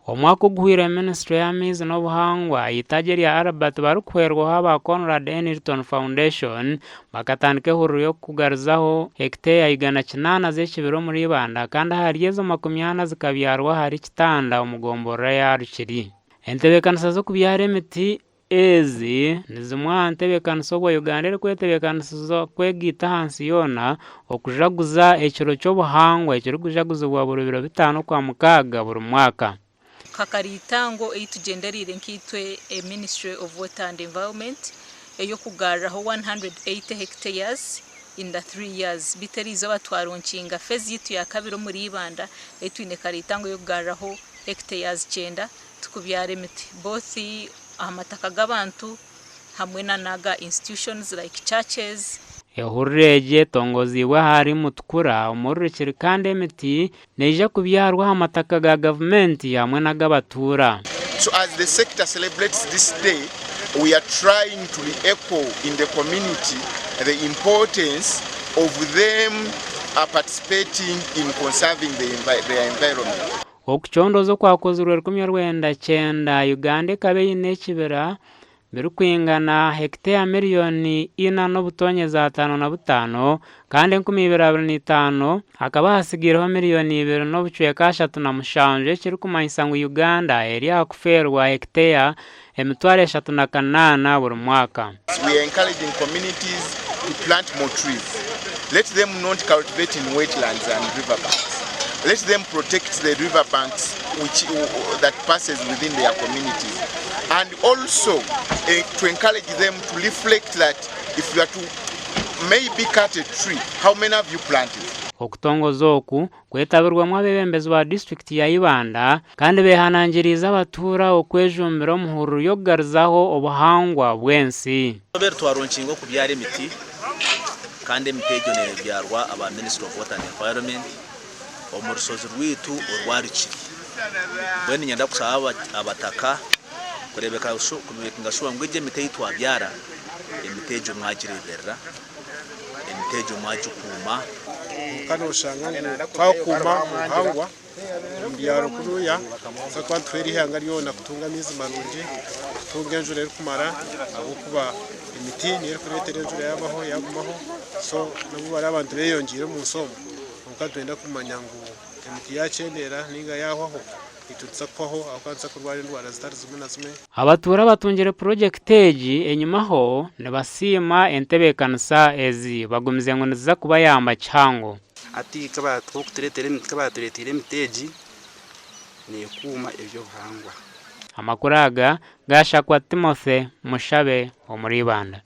Omwaka oguhweire minisiture y'amaizi n'obuhangwa eitaagi erya Albert barikuhwerwaho aba Conrad N. Hilton Foundation bakatandika ehururu y'okugaruzaho hekiteeya 800 z'ekibira omuri Ibanda kandi ahari ezo 40 zikabyarwa ahari Kitanda omu gomborora ya Rukiri. Entebeekanisa z'okubyara emiti Ezi ni zimwe aha ntebeekanisa obwo Uganda erikwetebeekanisiza kwegaita ahansi yoona okujaguza ekiro ky'obuhangwa ekirikujaguzibwa buri biro bitaano Okwamukaaga buri mwaka. Nka karitango ei tugyendereire nkaitwe e Ministry of Water and Environment ey'okugarraho 180 hectares in the 3 years beitu eriizooba twaronkinga phase yaitu yakabiri omuri Ibanda ei twine karitango ey'okugarraho hectares kyenda Tukubyara emiti both aha mataka g'abantu hamwe na n'aga institutions like churches. Ehururu egi etongoziibwe ahari Mutukura omuri Rukiri kandi emiti neija kubyarwa aha mataka ga gavumenti hamwe n'ag'abatuura. So as the sector celebrates this day, we are trying to re-echo in the community the importance of them participating in conserving their environment. Okucondooza okwakozirwe 1990, Uganda ekaba eine ekibira birikwingana hekiteya miriyoni ina n'obutonyezi ataano na butaano kandi 2025 hakaba hatsigaireho miriyoni ibiri n'obucweka ashatu na mushanju ekirikumanyisa ngu Uganda eri aha kufeerwa hekiteya 3008 buri mwaka. We are encouraging communities to plant more trees. Let them not cultivate in wetlands and river banks. Let them protect the river banks which, that passes within their communities. And also eh, to encourage them to reflect that if you are to maybe cut a tree, how many have you planted? Okutongoza oku Kwetabirwemu abeebembezi ba disiturikiti ya Ibanda kandi beehanangiriize abatuura okwejumbira omu hururu y'okugarizaho obuhangwa bw'ensi. Twabire twaronkinga okubyara emiti kandi emiti egyo nebyarwa aba Ministry of Water and Environment omu rushozi rwaitu orwa Rukiri. Mbwenu niinyenda kushaba abataka kureebeka kumekinga shuwa ngu egyo emiti ei twabyara, emiti egyo mwagireeberera. Emiti egyo mwagikuuma. Kwonka nooshanga ngu twakuuma obuhangwa omu byaro kunuya nitubaasa kuba nituhwera eihanga ryona kutunga amaizi marungi, kutunga enjura erikumara ahabw'okuba emiti niyo erikureetera enjura yaabaho yaagumaho so n'obu bari abantu beeyongyeire omu nsi omu kwonka nitwenda kumanya ngu emiti yaakyendeera nainga yaahwaho Itwe nituza kuhwaho ahabw'okuba nituza kurwara endwara zitari zimwe na zimwe. Abatuura abatungire purogyekiti egi enyimaho nibasiima entebeekanisa ezi bagumize ngu niziza kubayamba kihango. Hati ka baatureeteire emiti egi neekuuma eby'obuhangwa. Amakuru aga gaashakwa Timothy Mushabe omuri Ibanda.